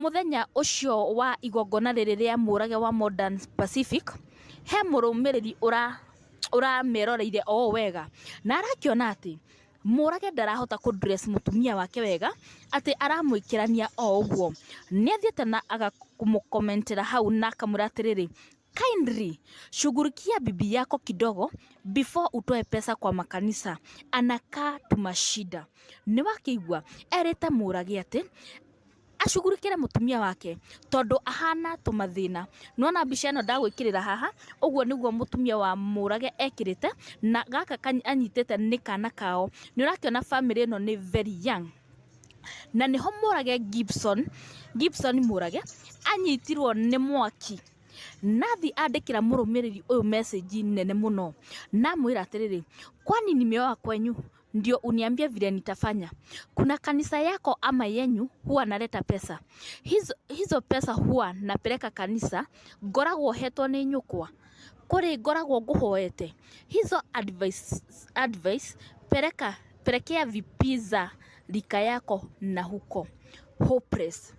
Mũthenya ũcio wa igongona rĩrĩ rĩa Mũrage wa Modern Pacific, he mũrũmĩrĩri ũrameroreire o ũũ wega, na arakĩona atĩ Mũrage ndarahota kũ dress mũtumia wake wega, atĩ aramwĩkĩrania o ũguo. Nĩ athiĩte na akamũkomentera hau na akamwĩra atĩrĩrĩ, "Kindly shughulikia bibi yako kidogo before utoe pesa kwa makanisa, anakaa tumashida." Nĩ wakĩigua erĩte Mũrage atĩ acugurikĩre mũtumia wake tondũ ahana tũmathĩna. Nĩwona mbica ĩno ndagwĩkĩrĩra haha, ũguo nĩguo mũtumia wa Mũrage ekĩrĩte, na gaka anyitĩte nĩ kana kao. Nĩ ũrakĩona bamĩrĩ ĩno nĩ very young. Na nĩho Mũrage Gibson, Gibson Mũrage anyitirwo nĩ mwaki nathi andĩkĩra mũrũmĩrĩri ũyũ message nene mũno na amwĩra atĩrĩrĩ, "Kwani nimeoa kwenyu ndio uniambie vile nitafanya? Kuna kanisa yako ama yenyu huwa naleta pesa hizo, hizo pesa huwa napeleka kanisa, ngoragwo hetwo nĩ nyũkwa kũrĩ ngoragwo ngũhoete hizo advice, advice peleka pelekea VP za rika yako na huko hopeless."